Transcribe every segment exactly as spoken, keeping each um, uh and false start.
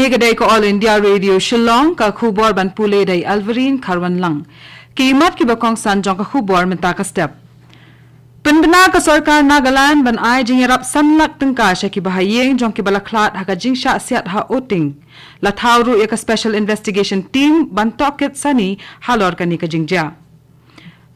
Ka dei ka All India Radio Shillong, ka khubor ban pule da i Alverine Kharwanlang. Ki mat kiba kongsan jong ka khubor mynta ka step. Pynbna ka sorkar Nagaland ban ai jingïarap san lak tyngka sha kiba ha ïing jong kiba la khlad ha ka jingshah siat ha Oting. La thaw ruh ïa ka Special Investigation Team ban tohkit sani halor kane ka jingjia.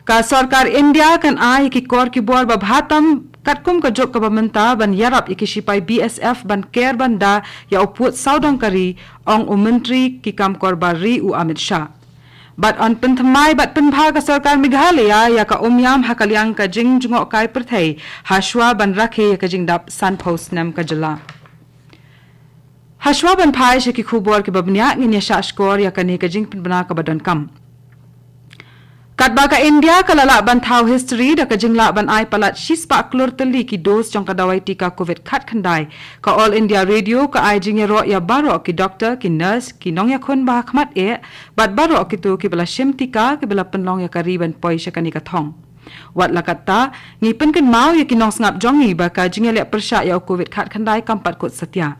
Ka sorkar India kan ai ïa ki kor ki bor ba bha tam katkum ka juk kaba mynta ban ïarap ïa ki shipai B S F ban ker ban da ïa u pud sawdong ka ri, ong u Myntri ki kam kor bar ri u Amit Shah. Bad yn pynthymmai bad pynbha ka sorkar Meghalaya ïa ka Umiam ha ka liang ka jingjngohkai pyrthei hashwa ban rakhe ïa ka jingdap sanphew snem ka jylla. Hashwa ban phai sha ki khubor kiba bniah, ngin ïa shah shkor ïa kane ka jingpynbna kaba donkam. Katba ka India ka la lah ban thaw history da ka jinglah ban ai palat shispah klur tylli ki dose jong ka dawai tika covid khatkhyndai, ka All India Radio ka ai jingïaroh ïa baroh ki doktor, ki nurse, ki nongïakhun ba ha khmat eh, bad baroh kito kiba la shim tika, kiba la pynlong ïa ka ri ban poi sha kane ka thong. Wat la katta, ngi pynkynmaw ïa ki nongsngap jong ngi ba ka jingïaleh pyrshah ïa u covid khatkhyndai kam pat kut satia.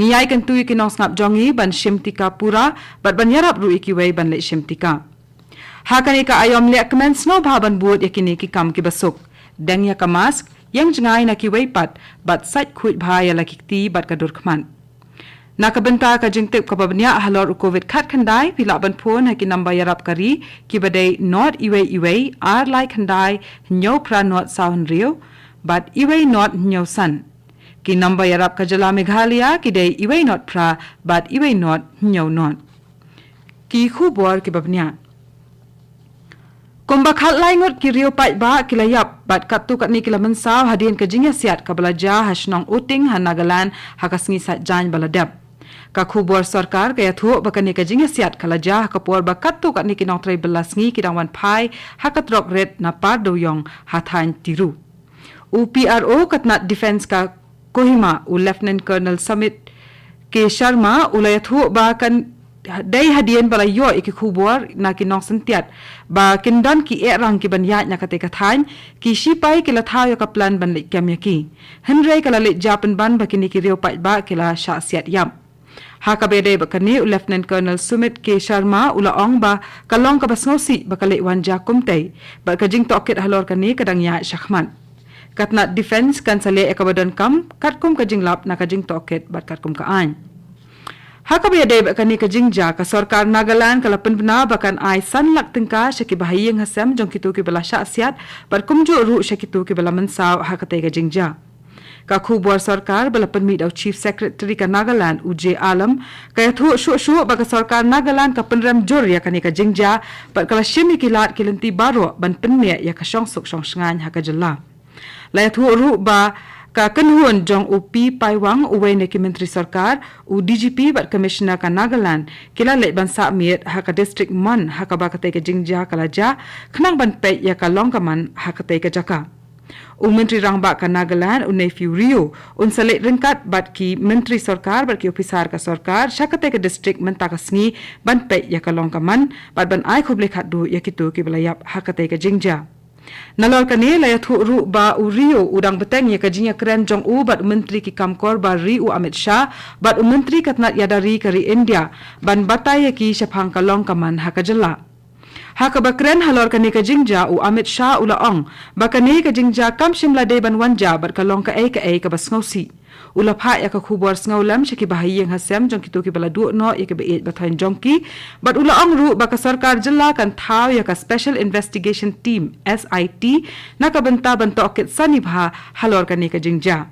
Ngi ïai kyntu ïa ki nongsngap jong ngi ban shim tika pura, bad ban ïarap ruh ïa kiwei ban leit shim tika. Ha kane ka aïom leh kmen, sngewbha ban bud ïa kine ki kam kiba suk. Deng ïa ka mask, ïeng jngai na kiwei pat, bad sait khuid bha ïa la ki kti bad ka dur khmat. Na ka bynta ka jingtip kaba bniah halor u covid khatkhyndai, phi lah ban phone ha ki namba ïarap ka ri kiba dei nod iwei iwei ar lai khyndai hynñiew phra nod saw hynriew bad iwei nod hynñiew san. Ki namba ïarap ka jylla Meghalaya ki dei iwei nod phra bad iwei nod hynñiew nod. Ki khubor kiba bniah. Kumba khatlai ngut ki riew paidbah ki la ïap bad katto katne ki la mynsaw hadien ka jingïasiat kaba la jia ha shnong Oting ha Nagaland ha ka sngi Saitjaiñ ba la dep. Ka khubor sorkar ka ïathuh ba kane ka jingïasiat ka la jia ha ka por ba katto katne ki nongtrei bylla sngi ki dang wan phai ha ka trok rit na Pardewïong ha thaiñ Tiru. U P R O ka tnat defense ka Kohima, u Lieutenant Colonel Sumit K Sharma, u la ïathuh ba kan dei hadien ba la ïoh ïa ki khubor na ki nongsyntiat ba kin don ki ehrang ki ban ïaid na katei ka thaiñ, ki shipai ki la thaw ïa ka plan ban leit kem ïa ki. Hynrei ka la leit jia pynban ba kine ki riew paidbah ki la shah siat ïap. Ha kaba ïadei bad kane, u Lieutenant Colonel Sumit K Sharma u la ong ba ka long kaba sngewsih ba ka leit wan jia kumtei, bad ka jingtohkit halor kane ka dang ïaid shakhmat. Ka tnat defense kan sa leh ïa kaba donkam katkum ka jinglap na ka jingtohkit bad katkum ka aiñ. Ha kaba ïadei bad kane ka jingjia, ka sorkar Nagaland ka la pynbna ba kan ai san lak tyngka sha kiba ha ïing ha sem jong kito kiba la shah siat, bad kumjuh ruh sha kito kiba la mynsaw ha katei ka jingjia. Ka khubor sorkar ba la pynmih da u Chief Secretary ka Nagaland, u J Alam, ka ïathuh shuh shuh ba ka sorkar Nagaland ka pynrem jur ïa kane ka jingjia, bad ka la shim ïa ki lad ki lynti baroh ban pynmih ïa ka shongsuk shongshngaiñ ha ka jylla. La ïathuh ruh ba ka kynhun jong u P Paiwang, uwei na ki myntri sorkar, u D G P bad Commissioner ka Nagaland, ki la leit ban sah miet ha ka district Mon, ha kaba katei ka jingjia ka la jia, khnang ban peit ïa ka long ka man ha katei ka jaka. U Myntri Rangbah ka Nagaland, u Neiphiu Rio, un sa leit ryngkat bad ki myntri sorkar bad ki ophisar ka sorkar sha katei ka district mynta ka sngi ban peit ïa ka long ka man bad ban ai khublei khatduh ïa kito kiba la ïap ha katei ka jingjia. Nalor kane, la ïathuh ruh ba u Rio u dang bteng ïa ka jingïakren jong u bad u Myntri ki kam kor bar ri, u Amit Shah, bad u Myntri ka tnat ïada ri ka ri India ban batai ïa ki shaphang ka long ka man ha ka jylla. Ha kaba kren halor kane ka jingjia, u Amit Shah u la ong ba kane ka jingjia kam shym la dei ban wan jia bad ka long kaei kaei kaba sngewsih. U la phah ïa ka khubor sngewlem sha kiba ha ïing ha sem jong kito kiba la duh noh ïa kiba ïeit ba thoiñ jong ki, bad u la ong ruh ba ka sorkar jylla kan thaw ïa ka Special Investigation Team, S I T, na ka bynta ban tohkit sani bha halor kane ka jingjia.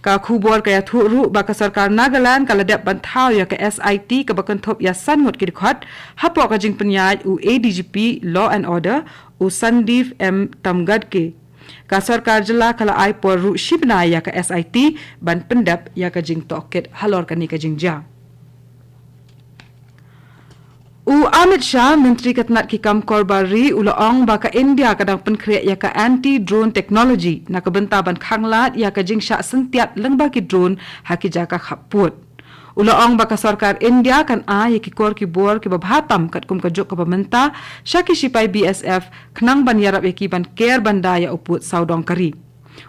Ka khubor ka ïathuh ruh ba ka sorkar Nagaland ka la dep ban thaw ïa ka S I T kaba kynthup ïa san ngut ki dkhot, hapoh ka jingpynïaid u A D G P Law and Order, u Sandeep M Tamgadge. Ka sorkar jylla ka la ai por ruh shi bnai ïa ka S I T ban pyndep ïa ka jingtohkit halor kane ka jingjia. U Amit Shah, Myntri ka tnat ki kam kor bar ri, u la ong ba ka India ka dang pynkhreh ïa ka anti-drone technology na ka bynta ban khanglad ïa ka jingshah syntiat lyngba ki drone ha ki jaka khappud. U la ong ba ka sorkar India kan ai ïa ki kor ki bor kiba bha tam katkum ka juk kaba mynta sha ki shipai B S F khnang ban ïarap ïa ki ban ker ban da ïa u pud sawdong ka ri.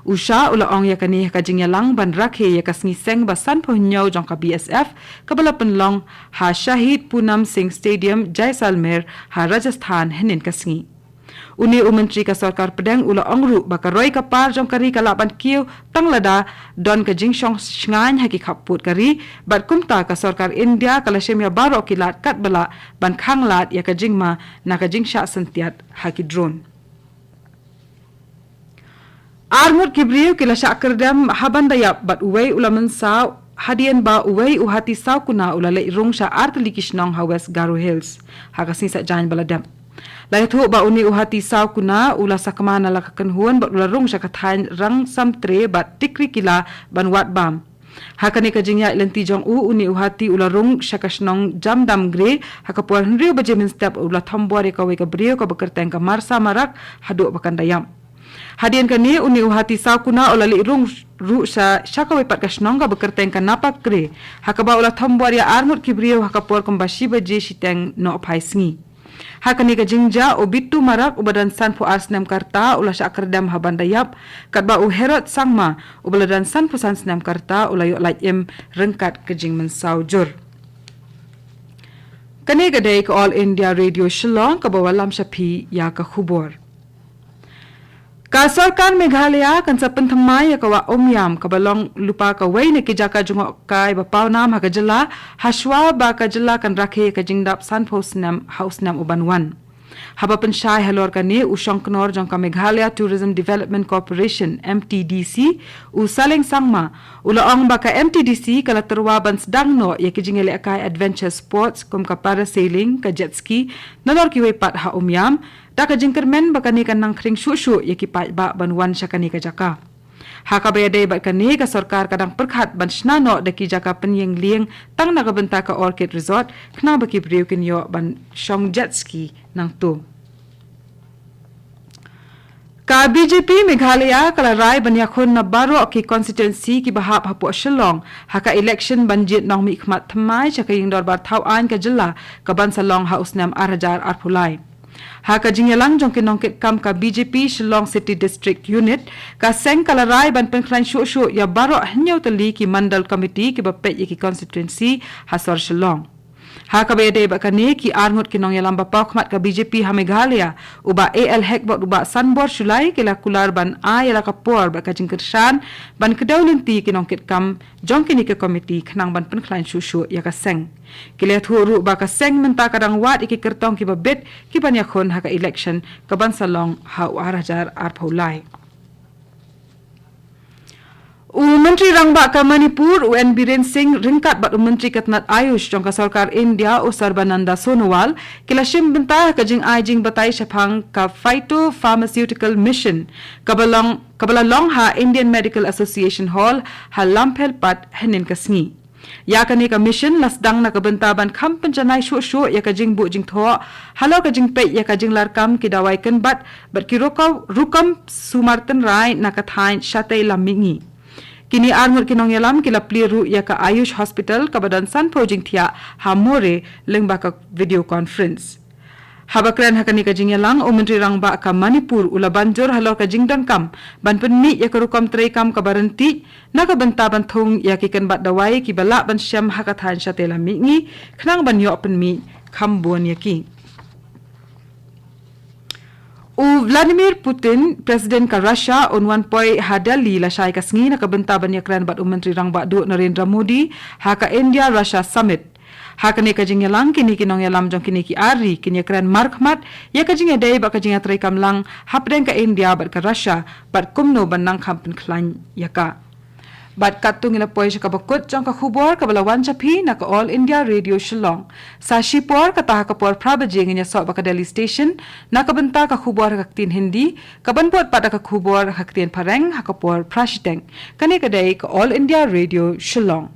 U Shah u la ong ïa kane ha ka jingïalang ban rakhe ïa ka sngi seng ba sanphew hynñiew jong ka B S F, kaba la pynlong ha Shahid Poonam Singh Stadium, Jaisalmer, ha Rajasthan, hynnin ka sngi. Une u myntri ka sorkar pdeng u la ong ruh ba ka roi ka par jong ka ri ka lah ban kiew tang lada don ka jingshong shngaiñ ha ki khappud ka ri, bad kumta ka sorkar India ka la shim ïa baroh ki lad katba lah ban khanglad ïa ka jingma na ka jingshah syntiat ha ki drone. Ar ngut ki briew ki la shah kyrdem ha ban da ïap bad uwei u la mynsaw hadien ba uwei u hati saw kuna u la leit rung sha artylli ki shnong ha West Garo Hills ha ka sngi Saitjaiñ ba la dep. La ïathuh ba une u hati saw kuna u la sakma na la ka kynhun bad u la rung sha ka thaiñ Rangsamtre bad Tikrikilla ban wad bam. Ha kane ka jingïaid lynti jong u, une u hati u la rung sha ka shnong Jamdamgre ha ka por hynriew baje mynstep, u la thombor ïa kawei ka briew kaba kyrteng ka Marsa Marak haduh ba kan da ïap. Hadien kane, une u hati saw kuna u la leit rung ruh sha, sha kawei pat ka shnong kaba kyrteng ka Napakgre, ha kaba u la thombor ïa ar ngut ki briew ha ka por kumba shi baje shiteng nohphai sngi. Ha kane ka jingjia, u Bittu Marak uba don sanphew ar snem ka rta u la shah kyrdem ha ban da ïap, katba u Herod Sangma uba la don sanphew san snem ka rta u la ïoh lait im ryngkat ka jingmynsaw jur. Kane ka dei ka All India Radio Shillong kaba wallam sha phi ïa ka khubor. Ka sorkar Meghalaya kan sa pynthymmai ïa ka wah Umiam kaba long lypa kawei na ki jaka jngohkai ba pawnam ha ka jylla, hashwa ba ka jylla kan rakhe ïa ka jingdap sanphew snem ha u snem u ban wan. Haba pynshai halor kane, u shongknor jong ka Meghalaya Tourism Development Corporation, M T D C, u Saleng Sangma, u la ong ba ka M T D C ka la tyrwa ban sdang noh ïa ki jingïalehkai adventure sports kum ka parasailing, ka jet ski, nalor kiwei pat ha Umiam, da ka jingkyrmen ba kane kan nang khring shuh shuh ïa ki paidbah ban wan sha kane ka jaka. Ha kaba ïadei bad kane, ka sorkar ka dang pyrkhat ban shna noh da ki jaka pynïeng lieng tang na ka bynta ka Orchid Resort, khnang ba ki briew kin ïoh ban shong jet ski nangto. Ka B J P Meghalaya ka la rai ban ïakhun na baroh ki constituency kiba hap hapoh Shillong ha ka election ban jied nongmihkhmat thymmai sha ka ïing dorbar thaw aiñ ka jylla ka ban sa long ha u snem ar hajar arphew lai. Ha ka jingïalang jong ki nongkitkam ka B J P Shillong City District Unit, ka seng ka la rai ban pynkhlaiñ shuh shuh ïa baroh hynñiew tylli ki mandal committee kiba peit ïa ki constituency ha sor Shillong. Ha kaba ïadei bad kane, ki ar ngut ki nongïalam ba paw khmat ka B J P ha Meghalaya, u Bah A L Hek bad u Bah Sanbor Shullai, ki la kular ban ai ïa la ka por bad ka jingkyrshan ban kdew lynti ki nongkitkam jong kine ki committee khnang ban pynkhlaiñ shuh shuh ïa ka seng. Ki la ïathuh ruh ba ka seng mynta ka dang wad ïa ki kyrtong kiba bit ki ban ïakhun ha ka election ka ban sa long ha u ar hajar arphew lai. U Myntri Rangbah ka Manipur, u N Biren Singh, ryngkat bad u Myntri ka tnat Ayush jong ka sorkar India, u Sarbananda Sonowal, ki la shim bynta ha ka jingai jingbatai shaphang ka Phytopharmaceutical Mission, kaba long, kaba la long ha Indian Medical Association Hall, ha Lamphelpat, hynnin ka sngi. Ïa kane ka mission la sdang na ka bynta ban kham pynjanai shuh shuh ïa ka jingbuh jingthoh halor ka jingpeit ïa ka jinglarkam ki dawai kynbat bad ki rukom, rukom sumar tynrai na ka thaiñ shatei lam mihngi. Kine ar ngut ki nongïalam ki la plie ruh ïa ka Ayush Hospital kaba don sanphew jingthiah ha Moreh lyngba ka video conference. Haba kren ha kane ka jingïalang, u Myntri Rangbah ka Manipur u la ban jur halor ka jingdonkam ban pynmih ïa ka rukom treikam kaba ryntih na ka bynta ban thung ïa ki kynbat dawai kiba lah ban shem ha ka thaiñ shatei lam mihngi, khnang ban ïoh pynmih kham bun ïa ki. U Vladimir Putin, President ka Russia, un wan poi ha Delhi lashai ka sngi na ka bynta ban ïakren bad u Myntri Rangbah Duh Narendra Modi ha ka India Russia Summit. Ha kane ka jingïalang, kine ki nongïalam jong kine ki ar ri kin ïakren markhmat ïa ka jingïadei bad ka jingïatreikam lang hapdeng ka India bad ka Russia, bad kumno ban nang kham pynkhlaiñ ïa ka. Bad katto ngi la poi sha kaba kut jong ka khubor kaba la wan sha phi na ka All India Radio Shillong. Sa shipor, kata ha ka por phra baje, ngin ïasoh bad ka Delhi Station na ka bynta ka khubor ha ka ktien Hindi, ka ban bud pat da ka khubor ha ka ktien Phareng ha ka por phra shiteng. Kane ka dei ka All India Radio Shillong.